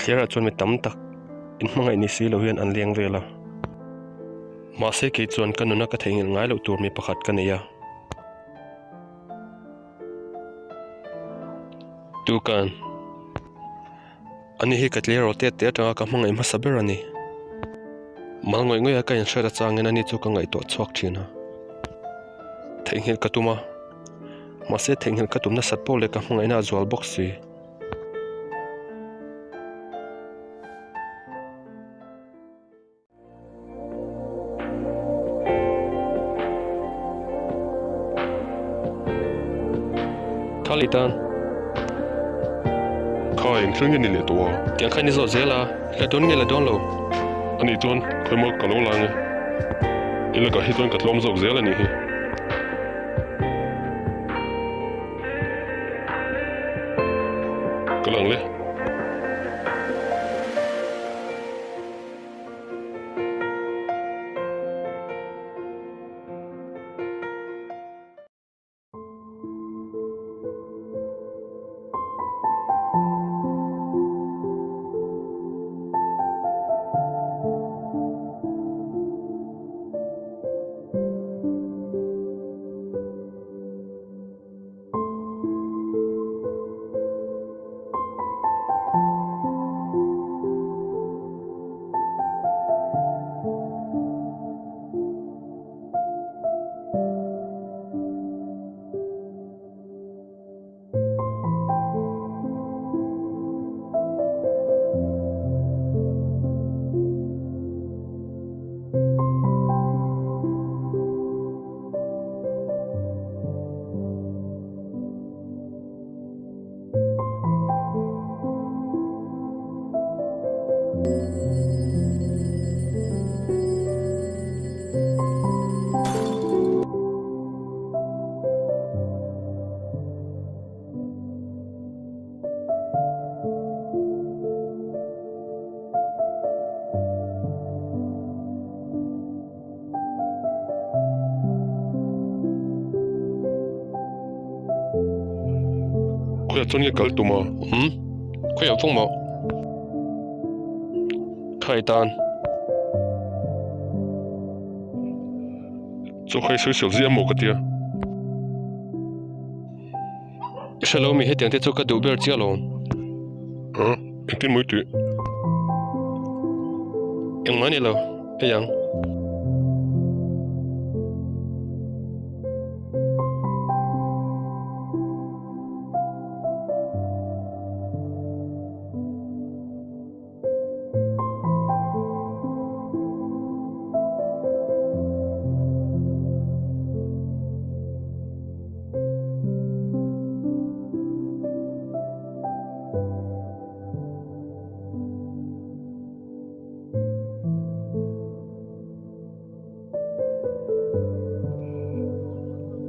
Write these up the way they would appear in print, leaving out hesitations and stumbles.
Thlerah chuan mi tam tak inhmangaih ni si lo hian an leng vel a. Mahse kei chuan ka nuna ka theihnghilh ngai loh tur mi pakhat ka nei a. Tukan. Ani hi ka tleirawl tet te atanga ka hmangaih hmasa ber a ni. Mal ngawih ngawih a ka inhriat achangin ani chu ka ngaihtuah chhuak thin a. Theihnghilh ka tum a. Mahse theihnghilh ka tum nasat pawh leh ka hmangaihna a zual bawk si. Thali tan. Kha eng thil nge ni leh tawh a? Tiang kha ni zawh zel a, la dawn nge la dawn lo? Anih chuan khawimaw ka lo la ange. I lakah hi chuan ka tlawm zawk zel a nih hi. Ka lang le. Khawiah chuan nge kal tum a? Umm, khawiah vawng maw? Khai tan. Chaw khai sawi sawi ziah maw ka tia. I hre lo mi hetiang te chu ka duh ber chiah lo. A, engtin mawi tih? Engmah ni lo, hei ang.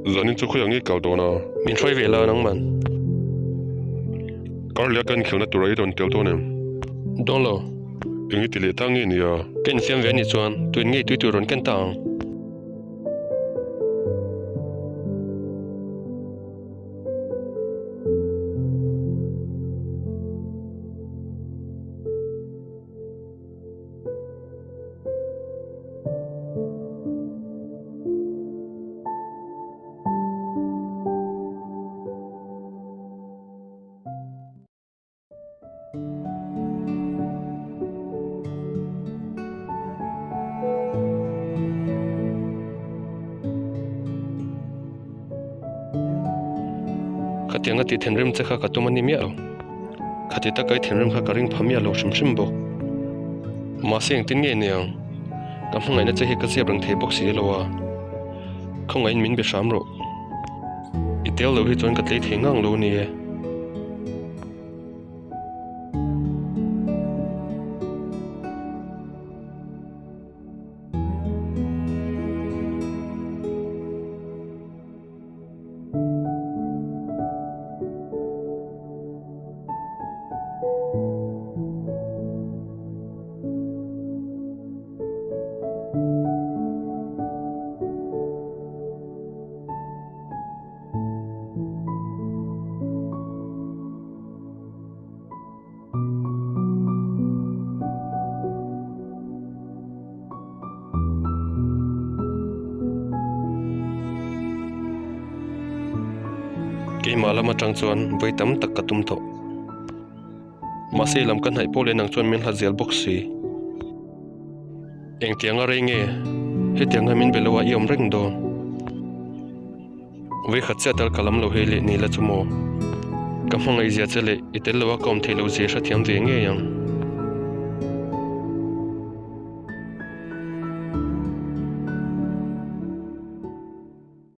Zanin chu khawiah nge kal dawn a? Min hruai ve la nangman. Kar leh a ka inkhelhna tura i rawn tel dawn em? Dawn lo. Eng i ti leh ta nge nia? Ka infiam ve a nih chuan tuin ngei tui tur rawn ken ta ang. Khatianga tih thinrim che kha ka tum a ni miah lo. Khati taka i thinrim kha ka ring pha miah lo hrim hrim bawk. Mahse engtin nge ni ang? Ka hmangaihna che hi ka ziap reng thei bawk si lo a. Khawngaihin min be hram rawh. I tel loh hi chuan ka tlei thei ngang lo ni e. Keimah lam atang chuan vawi tam tak ka tum tawh. Mahse i lam ka hnaih pawh leh nang chuan min hlat zel bawk si. Engtianga rei nge hetianga min be lo a i awm reng dawn? Vawi khat chiah tal ka lam lo hei leh ni la chu maw? Ka hmangaih zia che leh i tel lo a ka awm thei lo zia hrethiam ve ngei ang.